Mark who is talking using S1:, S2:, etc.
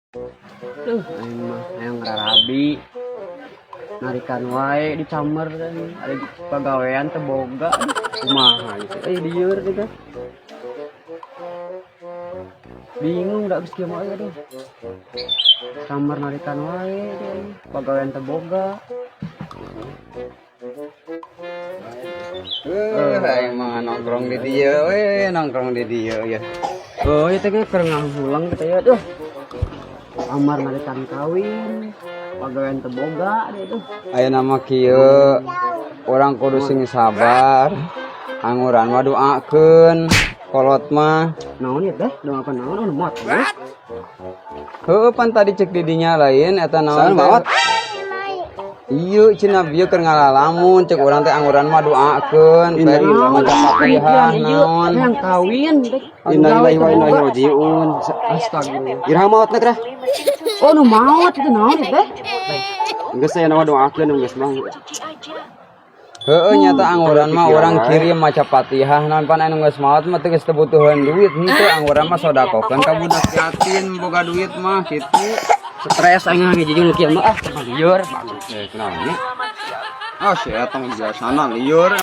S1: Duh, aing mah hayang rarabi. Narikan wae di camar kan. Ada pagawean teu boga. Aduh, kumaha gitu. Eh, lieur gitu. Bingung da geus kieu mah euy, aduh. Camar narikan wae deui. Pagawean teu boga.
S2: Eh, aing mah nongkrong di dieu we, nongkrong di dieu ya.
S1: Oh, itu teh keur ngahulang gitu ya. Duh. Amar narikan kawin. Pagawean teu boga deh tuh.
S2: Ayeuna mah kieu, urang kudu sing sabar. Anguran mah doakeun, kolot mah.
S1: Naon ya teh? Doa apa naon? Oh, mot.
S2: Heueuh, pan tadi cek di dinya lain eta naon teh?
S3: Maot.
S2: Iya, cenah bieu keur ngalalamun, cek urang teh anguran mah doakeun,
S3: Innalillahi
S2: maca Fatihah naon.
S1: Yang kawin teh.
S3: Innalillahi wa inna ilaihi rajiun.
S1: Astagfirullah.
S3: Iraha maotna teh?
S1: Oh, nu maot itu naon ya teh?
S3: Geus saya nama doakeun geus mah.
S2: Heeh, nyata anguran mah urang kirim maca Fatihah naon, pan anu geus maot mah teu geus teu butuheun duit henteu, anguran mah sodakohkeun ka budak yatim boga duit mah kitu.
S1: Stres aing ngijijing nu kieu mah, ah, lieur.
S3: Eh, kunaon nya? Ah, si eta mah biasana lieur.